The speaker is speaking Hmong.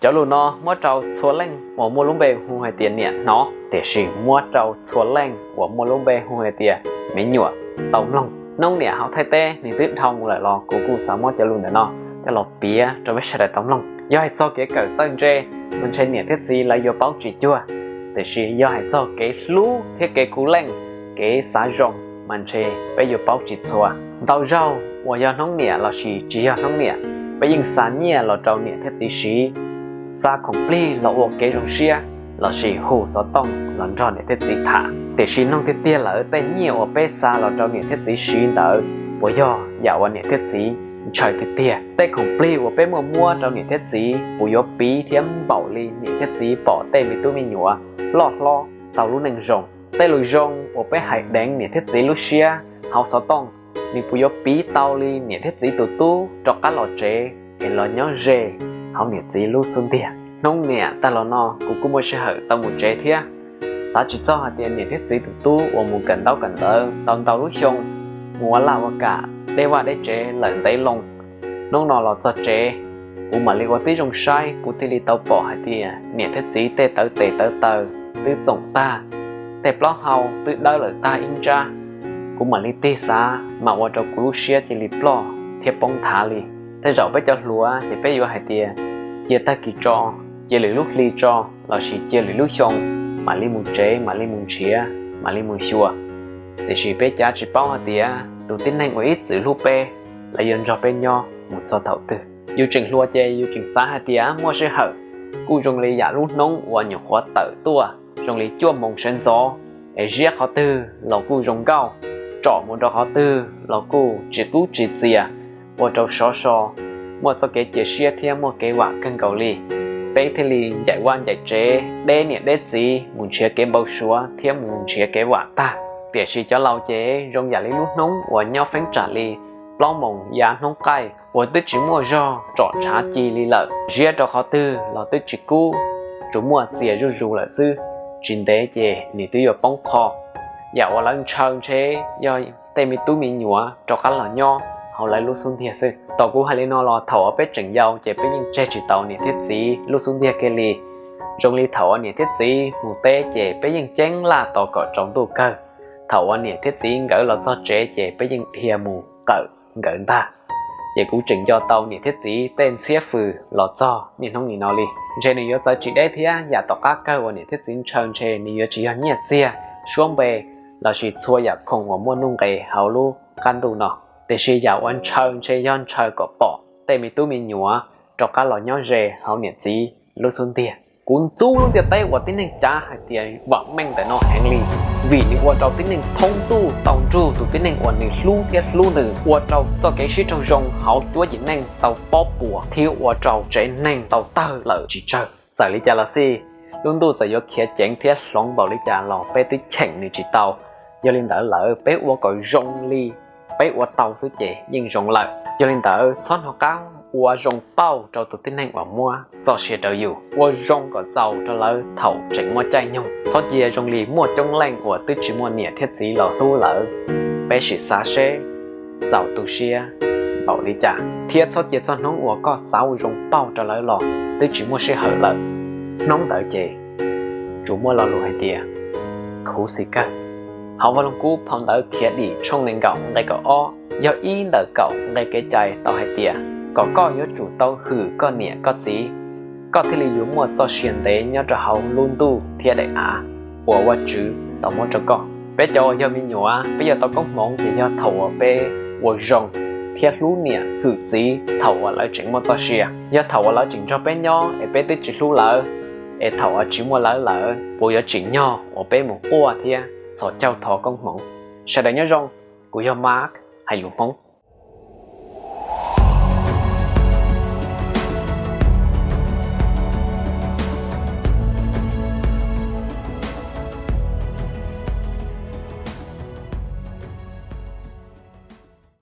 Cov lus no muab rau txhua leej uas muaj lub npe hu hais tias niam hnov, tiam sis muab rau txhua leej uas muaj lub npe hu hais tias me nyuam tau mloog. Hnub niam hauv Thaib teb nws twb dhau mus lawm los kuv kuj xav muab cov lus ntawm no coj los piav rau peb sawv daws tau mloog. Yog hais txog kev kawm txawj ntse, mas ntshe niam thiab txiv lawv yuav paub tsis cuag, tiam sis yog hais txog kev hlub thiab kev khuv leej, kev xav zoo, mas ntshe peb yuav paub tsis txhua. Ntau zaug uas yog hnub niam lossis tsis yog hnub niam, peb yeej xa nyiaj los rau niam thiab txiv siv, xa khoom plig los ua kev zoo siab, lossis hu xov tooj los nrog niam thiab txiv tham. Tiam sis nug tiag tiag lawm, tej nyiaj uas peb xa los rau niam thiab txiv siv ntawd puas yog yam uas niam thiab txiv ntshaw tiag tiag? Tej khoom plig uas peb muaj muab rau niam thiab txiv puas yuav piv thiab npaum li niam thiab txiv pom tej me tub me nyuam loj hlob tau lub neej zoo? Tej lus zoo uas peb hais deev niam thiab txiv lub siab hauv xov tooj, nws puas yuav piv tau li niam thiab txiv tus tub rov qab los tsev es los nyob ze hauv niam txiv lub xub ntiag? Hnub niam tag los no kuv kuj muaj sij hawm tau mus tsev thiab. Xav tsis txog hais tias niam thiab txiv tus tub uas mus kawm ntaub kawm ntawv tau ntau lub xyoo, mus ua laj ua kam deb vaj deb tsev lawm ntev loo, hnub no los txog tsev, kuv mam li ua tib zoo saib, kuv thiaj li tau pom hais tias niam thiab txiv tej tawv tes tawv taw twb txoom tag, tej plaub hau twb dawb lawm tag ib nrab. Kuv mam li tig xav, mas ua rau kuv lub siab cia li ploj thiab poob nthav li. Tej zaum peb cov hluas ces peb yuav hais tias cia tag kis tso, cia lwm lub hli tso, lossis cia lwm lub xyoo mam li mus tsev, mam li mus nrhiav, mam li mus xyuas. Tiam sis peb cav tsis paub hais tias tus tib neeg uas ib txwm hlub peb, lawv yuav nrog peb nyob mus txog thaum twg? Yus tseem hluas ces yus tseem xav hais tias muaj sij hawm, kuj zoo li yam lub hnub uas nyuam qhuav tawm tuaj, zoo li cuaj moos sawv ntxov, es ziab qhov twg los kuj zoo nkauj, tsom mus rau qhov twg los kuj tsis kub tsis txias, ua rau sov so, muaj txoj kev cia siab thiab muaj kev vam kawg nkaus li. Peb thiaj li ncaim vaj ncaim tsev, deb niam deb txiv, mus nrhiav kev npau suav thiab mus nrhiav kev vam tag. Tiam sis cov laus ces zoo yam li lub hnub uas nyob feeb tsam li plaub moos yav hnub qaij uas twb tsis muaj zog tsom tshav ci li lawm, ziab rau qhov twg los twb tsis kub, tsuas muaj txias zuj zus lawm xwb, tsis ntev ces nws twb yuav poob qho. Yam uas lawv ntshaw ntshe yog tej me tub me nyuam rov qab los nyob hauv lawv lub xub ntiag xwb. Thaum kuv hais li no los thaum uas peb tseem yau ces peb yeej tseg tsis tau niam thiab txiv lub xub ntiag kiag li. Zoo li thaum uas niam thiab txiv mus teb ces peb yeej ceeb laj tos kom tsaus ntuj kawg. Thaum uas niam thiab txiv nkawd los txog tsev ces peb yeej dhia mus qawm nkawd ntag. Ces kuv tseem nco tau niam thiab txiv tej ntxhiab fws los txog niaj hnub nim no li. Ntshe nws yuav txawv tsis deb thiab yam tom qab kawg uas niam thiab txiv ntshaw ntshe nws yuav tsis yog nyiaj txiag, suab npe, lossis txhua yam khoom uas muaj nuj nqes hauv lub qab ntuj no. Tiam sis yam uas ntshaw ntshe yog ntshaw kom pom tej me tub me nyuam rov qab los nyob ze hauv niam txiv lub xub ntiag. Kuv ntxub lub ntiaj teb uas tib neeg cav hais tias vam meej ntawm no heev li, vim nws ua rau tib neeg thoob ntuj tau nrug tus tib neeg uas nws hlub thiab hlub nws, ua rau txoj kev sib raug zoo hauv cuab yim neej tau pob puas thiab ua rau tsev neeg tau tawg lawm tsis tsawg. Txawm li cas los xij, lub ntuj txawm yuav khiav ceev thiab hloov npaum li cas los peb twb cheem nws tsis tau. Yog li ntawd lawm peb ua kom zoo li peb ua tau xwb ces yeej zoo lawm. Yog li ntawd txhob hnov qab ua zoo pauj rau tus tib neeg uas muab txoj sia rau yus, ua zoo kom txaus rau lawv thaum tseem muaj caij nyoog. Txhob cia zoo li muaj coob leej uas twb tsis muaj niam thiab txiv los hlub lawm. Peb sim xav seb txaus tu siab npaum li cas, thiab txhob cia txog hnub uas koj xav ua zoo pauj rau lawv los twb tsis muaj sij hawm lawm. Hnub ntawd ces tsuas muaj lo lus hais tias khuv xim kawg. Hauv Vaj Lug Kub phau ntawv Khiav Dim tshooj nees nkaum nqe kaum ob yog ib ntawm kaum nqe kev cai tau hais tias kom koj yuav tsum tau hwm koj niam koj txiv, koj thiaj li yuav muaj txoj sia ntev nyob rau hauv lub ntuj thiab daim av uas Vajtswv tau muab rau koj. Peb cov uas yog me nyuam, peb yuav tau koob hmoov ces yog thaum uas peb ua zoo thiab hlub niam hwm txiv thaum uas lawv tseem muaj txoj sia. Yog thaum uas lawv tseem nrog peb nyob es peb twb tsis hlub lawv, es thaum uas tsis muaj lawv lawm, puas yuav tsim nyog uas peb mus quaj thiab txhos caug thov koob hmoov? Sawv daws nyob zoo, kuv yog Mark, hais lus Hmoob.